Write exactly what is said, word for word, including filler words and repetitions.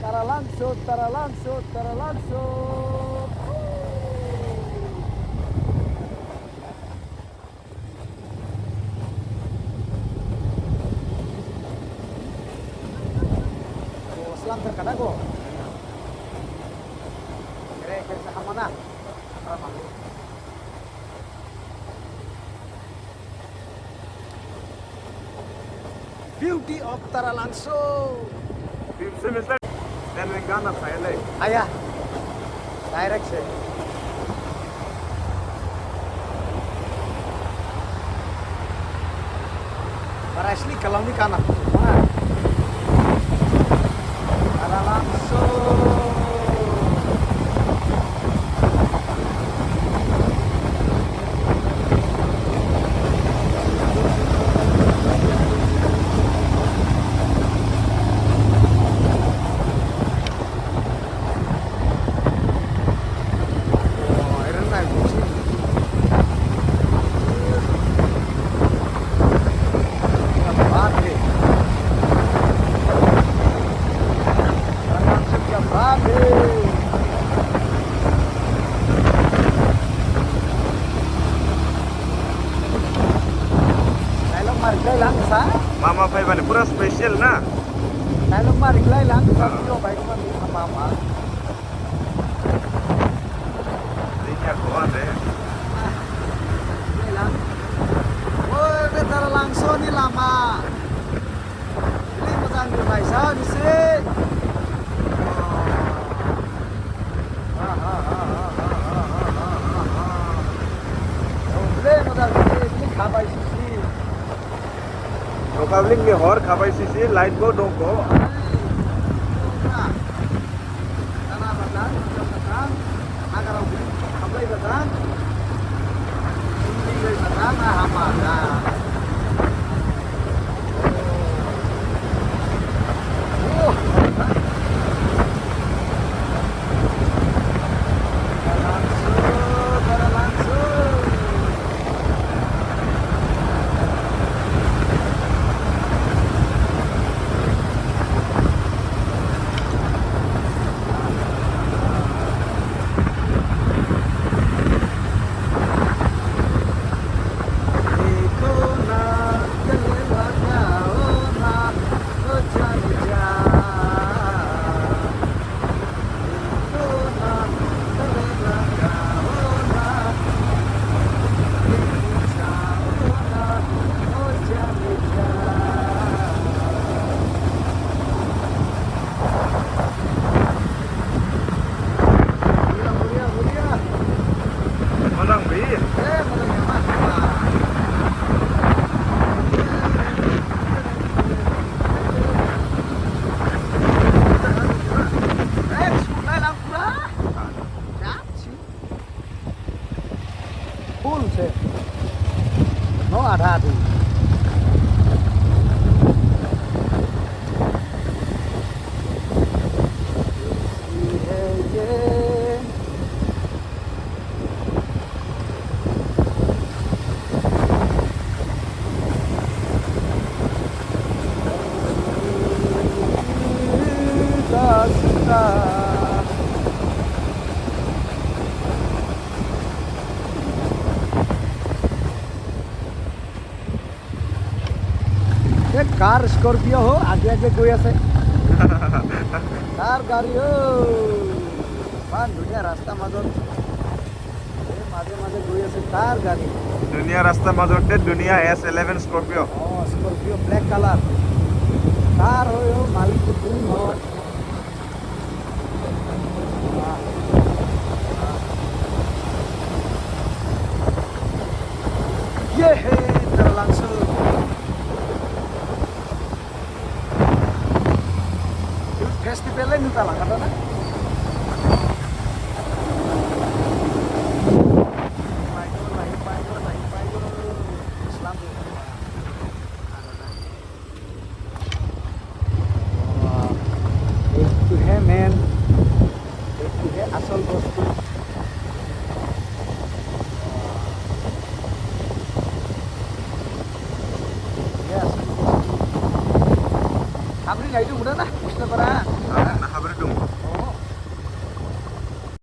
Taralangso, taralangso, taralangso. Oh, selam terkadang kok. Kere, kere sa hamana. Beauty of Taralangso. Fifth semester. Then we gonna silent. Aya. Direct se. Para asli kalau ni kana. Taralangso. Mama phaibani pura special na. Dialogue ma riklai lang, video baik ma apa-apa. Ini aku ada. Riklai lang. Woi, be Taralangso ni lama. Ini mojang ni baisa ni se. Ini khabai sisi. Republic ni hor khabai sisi, light bo dong kho. Full se. No, adha adhi. Ek car Scorpio ho, age age goi ase. Car gari ho. Iman dhuniya rasta majot. E maje maje goi ase car gari. Dhuniya rasta majot te dhuniya S eleven Scorpio. Oh, Scorpio black color. Car ho, ho, malik tu ho. Ye he, Taralangso. Youth festival e nuta langkha na? Islam. Wow. Ei tu hai main, ei tu hai asol bostu. Yes. Hamri naidu muda na, Krishnapara.